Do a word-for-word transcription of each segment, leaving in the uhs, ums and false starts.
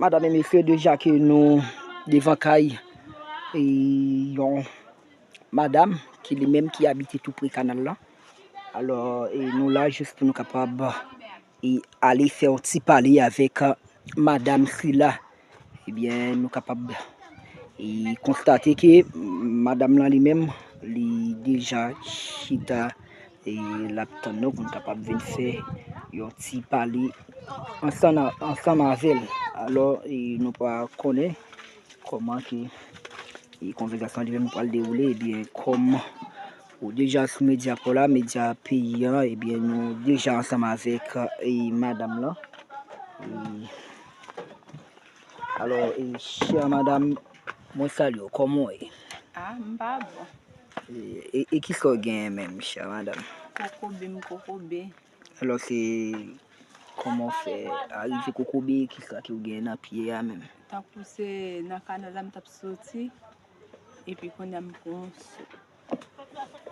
Madanm e mesye, deja ke nou devan kay, e, yon madanm ki li menm ki abite tou pre kanal lan. Alò, e, nou la jis pou nou kapab, e, ale fè yon ti pale avèk, e, madanm sila. Ebyen, nou kapab, e, konstate ke madanm lan li menm, li deja chita, e, l ap tann nou pou n kapab vin fè yon ti pale ansanm a-, ansanm avè l. Alò, e, nou pa konnen kòman ke, e, konvèsasyon li menm pral dewoule, ebyen, kòm ou deja sou medya pa w la, medya peyi an, ebyen, nou deja ansanm avèk, e, madanm lan. E, alò, e, chè madanm, mwen salye w, kòman w ye? Ah, m pa bon. E, e, e kisa w genyen menm, chè madanm? Kokobe, m kokobe. Alò, se kòman w fè arive kokobe, kisa ke w genyen nan pye a menm? Tankou se nan kanal la m t ap soti, epi kounye a m pran yon so.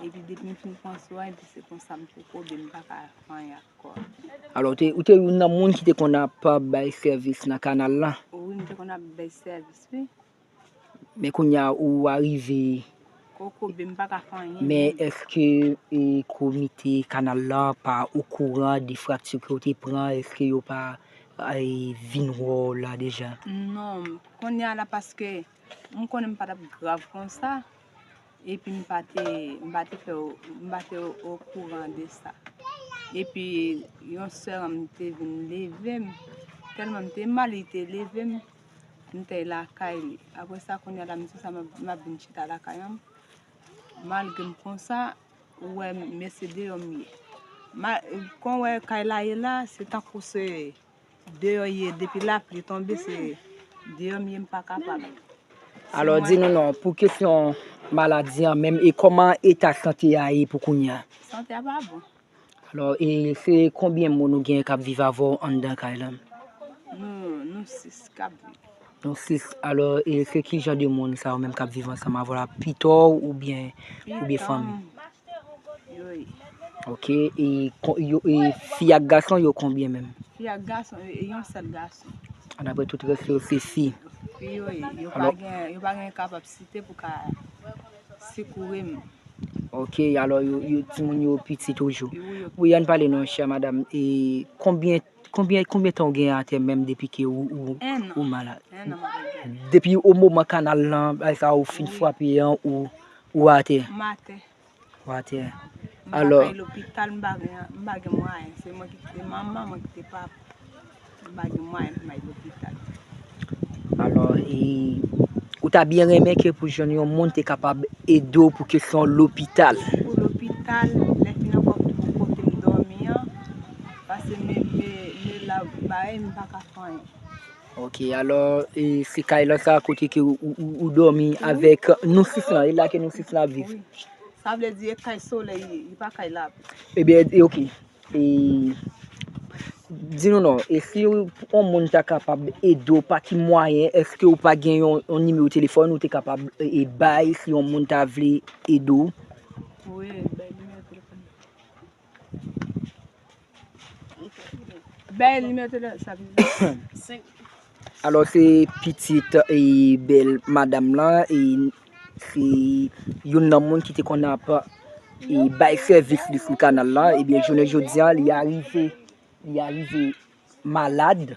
Epi depi m fin pran so a, epi se konsa m kokobe, m pa ka fè anyen ak kò a. Alò, w te, ou te youn nan moun ki te konn ap bay sèvis nan kanal la? Wi, m te konn ap bay sèvis, wi. Men kounye a ou arive. Kokobe, m pa ka fè anyen. Men èske, e, komite kanal la pa okouran de frakti ke w te pran? Èske yo pa, e, vin wè w la deja? Non, kounye a la, paske m konnen m pa t ap grav konsa. Epi m pa te, m pa te fè, m pa te okouran de sa. Epi yon sè an m te vin leve m. Tèlman m te mal, li te leve m. M te lakay li. Apre sa, kounye a la, m di sa, m ap, m ap vin chita lakay an. Malgre m konsa, ou wè, men se deyò m ye. Ma-, kon w wè kay la ye la, se tankou se deyò ye, depi lapli tonbe, se deyò m ye, m pa kapab. Alò, di nou non, pou kesyon maladi an menm, e kòman eta sante a ye pou kounye a? Sante a pa bon. Alò, e se konbyen moun ou gen k ap viv avè w anndan kay la? Nou, nou sis k ap viv. Nou sis. Alò, e se ki jan de moun sa yo menm k ap viv ansanm avè w la? Pito w oubyen, oubyen fanmi? Pito m. Yo ye. Ok, e, kon-, yo, e fi ak gason yo konbyen menm? Fi ak gason, e, e yon sèl gason. Annapre tout rès yo se fi. Fi yo ye, yo pa gen, yo pa gen kapasite pou ka sekoure m. Ok, alò yo, yo, timoun yo piti toujou. Wi, yo. Wi, ann pale non, chè madanm. E konbyen, konbyen, konbyen tan w gen atè menm depi ke ou, ou, ou malad? En an. En an, m ap gen. Depi o moman kanal lan, bagay sa ou fin frape an, ou, ou atè? M atè. Ou atè. M pa kay lopital, m pa gen, m pa gen mwayen. Se mwen ki kite manman, mwen kite papa. M pa gen mwayen pou m al lopital. Alò, e, ou ta byen renmen ke pou jwenn yon moun te kapab ede w pou kesyon lopital? Pou lopital, lè fin ankò pou kote m dòmi an, paske men, men, men la, bagay, m pa ka fè anyen. Ok, alò, e, se kay la sa kote ke ou, ou, ou, ou dòmi avèk nou sis lan, e la ke nou sis lan ap viv? Wi. Sa vle di e kay solèy li ye, li pa kay lapli. Ebyen, e, ok. E, di nou non, e si yon moun ta kapab ede w, pa ki mwayen, èske ou pa gen yon, yon nimewo telefòn ou te kapab, e, bay si yon moun ta vle ede w? Wi, bay nimewo telefòn. Bay nimewo telefòn sa. Alò, se pitit, e, bèl madanm lan, e, se youn nan moun ki te konn ap, e, bay sèvis li sou kanal lan. Ebyen, jounen jodi a, li arive, li arive malad,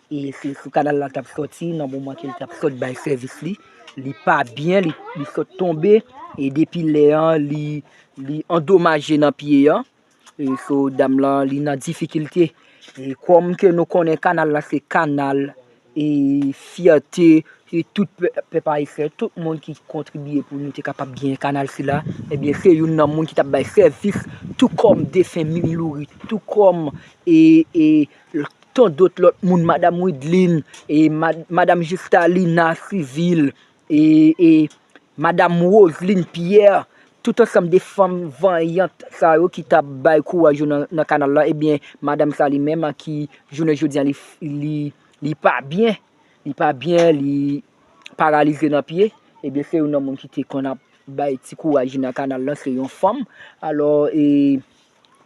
e se sou kanal la l t ap sòti, nan moman ke l t ap sot bay sèvis li. Li pa byen, li, li sot tonbe, e depi lè an, li, li andomaje nan pye an. E so dam lan, li nan difikilte. E kòm ke nou konnen kanal la se kanal, e fyète, e tout pè-, pèp ayisyen, tout moun ki kontribye pou nou te kapab genyen kanal sila, ebyen, se youn nan moun ki t ap bay sèvis, tou kòm defen Milouri, tou kòm, e, e, tan dòt lòt moun, madanm Widline, e mad-, madanm Justalina Civil, e, e madanm Roseline Pierre, tout ansanm de fanm vanyant sa yo ki t ap bay kouraj yo nan, nan kanal la, ebyen, madanm sa li menm ki jounen jodi a li, li, li pa byen, li pa byen, li paralize nan pye, ebyen, se youn nan moun ki te konn ap bay ti kouraj nan kanal la, se yon fanm. Alò, e,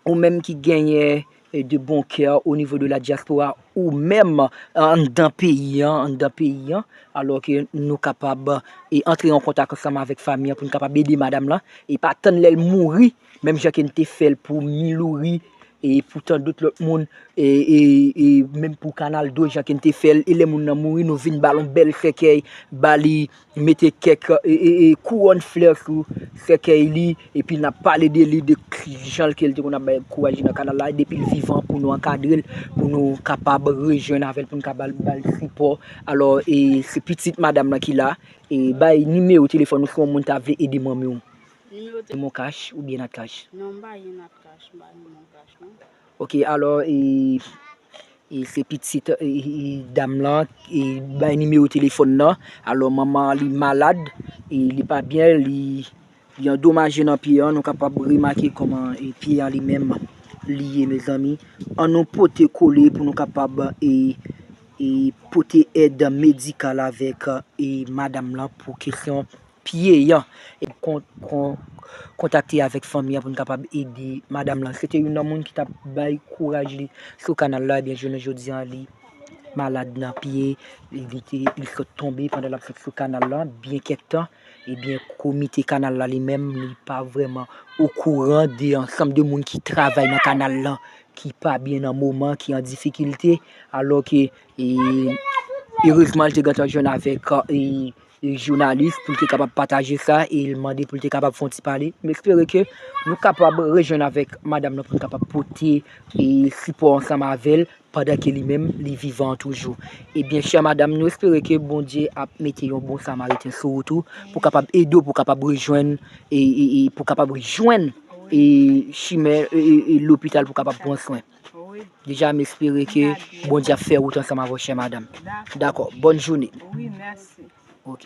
ou menm ki genyen e de bon kè o nivo de la dyaspora ou menm anndan peyi an, anndan peyi an, alò ke nou kapab e antre an kontak ansanm avèk fanmi an pou n kapab ede madanm lan e pa tann lè l mouri, menm jan ke n te fè l pou Milouri e pou tan dòt lòt moun, e, e, e menm pou Kanal Do, jan ke n te fè l, e lè moun nan mouri, nou vin ba l yon bèl sèkèy, ba li mete kèk e, e, e, kouwòn flè sou sèkèy li, epi n ap pale de li, de k- jan ke l te konn ap bay kouraj li nan kanal la, depi l vivan, pou nou ankadre l, pou nou kapab rejwenn avè l, pou nou kapab ba l sipò. Alò, e se pitit madanm nan ki la, e bay nimewo telefòn ou si yon moun ta vle ede manmi w. Nimewo te- Mon Cash oubyen Nat Cash? Non, m pa gen Nat Cash, m pa gen Mon Cash, non. Ok, alò, e, e se pitit e, e, dam lan, e bay nimewo telefòn nan. Alò, manman li malad, e li pa byen, li, li andomaje nan pye an. Nou kapab remake kòman e pye an li menm li ye, mezanmi. Ann nou pote kole pou nou kapab e, e pote èd medikal avèk e madanm lan pou kesyon pye an. E kon, kon, kontakte avèk fanmi an pou n kapab ede madanm lan. Se te youn nan moun ki t ap bay kouraj li sou kanal la, ebyen, jounen jodi an, li malad nan pye, li te, li sot tonbe pandan l ap sot sou kanal la, byen kèk tan. Ebyen, komite kanal la li menm, li pa vrèman okouran de ansanm de moun ki travay nan kanal la, ki pa byen nan moman, ki an difikilte, alò ke, e, erezman, li te gentan jwenn avèk, e, e, jounalis pou l te kapab pataje sa, e l mande pou l te kapab fè yon ti pale. M espere ke nou kapab rejwenn avèk madanm nan pou n kapab pote, e, sipò ansanm avè l pandan ke li menm, li vivan toujou. Ebyen, chè madanm, nou espere ke Bondye ap mete yon bon samariten sou wout ou, pou kapab ede w, pou kapab rejwenn, e, e, e pou kapab jwenn, e, chimen, e, e, e lopital pou kapab pran swen. Wi. Deja, m espere ke Bondye ap fè wout ansanm avè w, chè madanm. Dakò. Dakò. Bòn jounen. Wi, mèsi. Ok.